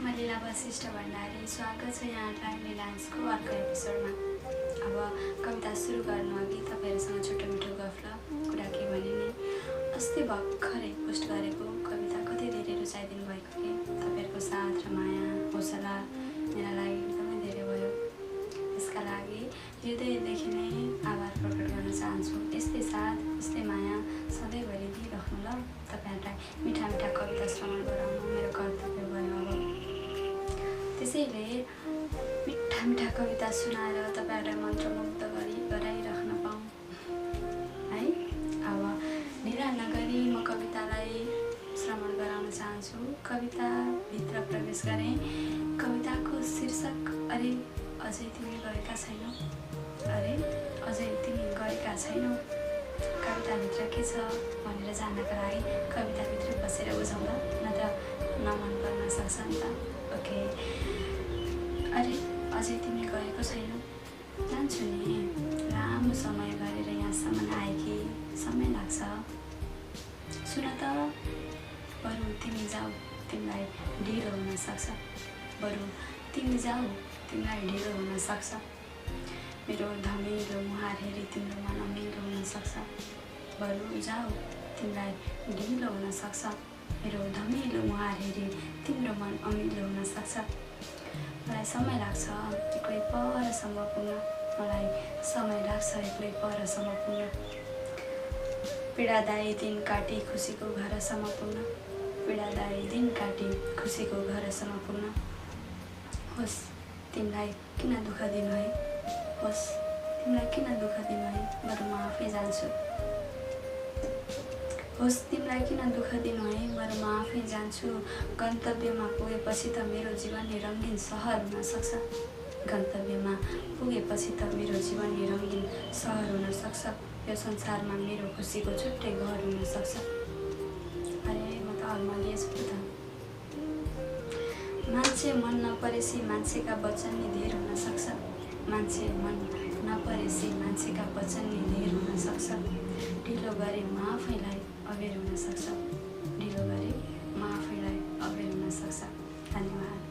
म लीला वशिष्ठ भण्डारी। स्वागत छ यहाँलाई लीलान्सको अर्को एपिसोडमा। अब कविता सुरु गर्नु अघि तपाईँहरूसँग छोटो मिठो गफ कुरा के भने नि, अस्ति भर्खरै पोस्ट गरेको कविता कति धेरै रुचाइदिनु भएको कि तपाईँहरूको साथ र माया हौसला मेरा लागि एकदमै धेरै भयो। यसका लागि हृदयदेखि नै आभार प्रकट गर्न चाहन्छु। यस्तै साथ यस्तै माया सधैँभरि दिइराख्नु ल। तपाईँहरूलाई मिठा मिठा कविता श्रवण गराउनु मेरो कर्तव्य भयो। अब त्यसैले मिठा मिठा कविता सुनाएर तपाईँहरूलाई मन्त्रमुग्ध गराइराख्न पाऊँ है। अब ढिला नगरी म कवितालाई श्रवण गराउन चाहन्छु। कविताभित्र प्रवेश गरेँ। कविताको शीर्षक अरे अझै तिमी गएका छैनौ, अरे अझै तिमी गएका छैनौ। कविताभित्र के छ भनेर जान्नका लागि कविताभित्र बसेर बुझाउँदा नत्र नमन पर्न सक्छ नि त। ओके, अरे अझै तिमी गएको छैनौ, जान्छु नि लामो समय गरेर यहाँसम्म आएकी, समय लाग्छ। सुन त, बरु तिमी जाऊ तिमीलाई ढिलो हुन सक्छ, बरु तिमी जाऊ तिमीलाई ढिलो हुन सक्छ। मेरो धमिलो मुहार हेरी तिम्रो मन अमिलो हुन सक्छ, बरु जाऊ तिमीलाई ढिलो हुन सक्छ। मेरो धमिलो मुहार हेरी तिम्रो मन अमिलो हुन सक्छ। मलाई समय लाग्छ एक्लै परसम्म पुग्न, मलाई समय लाग्छ एक्लै परसम्म पुग्न। पीडादायी दिन काटी खुसीको घरसम्म पुग्न, पीडादायी दिन काटी खुसीको घरसम्म पुग्न। होस् तिमीलाई किन दुःख दिनु है, होस् तिमीलाई किन दुःख दिनु है, बरु म आफै जान्छु। होस् तिमीलाई किन दुःख दिनु है, बरु म आफै जान्छु। गन्तव्यमा पुगेपछि त मेरो जीवन नि रङ्गीन सहर हुन सक्छ, गन्तव्यमा पुगेपछि त मेरो जीवन नि रङ्गीन सहर हुन सक्छ। यो संसारमा मेरो खुसीको छुट्टै घर हुन सक्छ। अरे म त अल्मलिएछु त। मान्छे मन नपरेसी मान्छेका वचन नि धेर हुन सक्छ, मान्छे मन नपरेसी मान्छेका वचन नि धेर हुन सक्छ। ढिलो गरे म आफैलाई अबेर हुन सक्छ, ढिलो गरे म आफैलाई अबेर हुन सक्छ। धन्यवाद।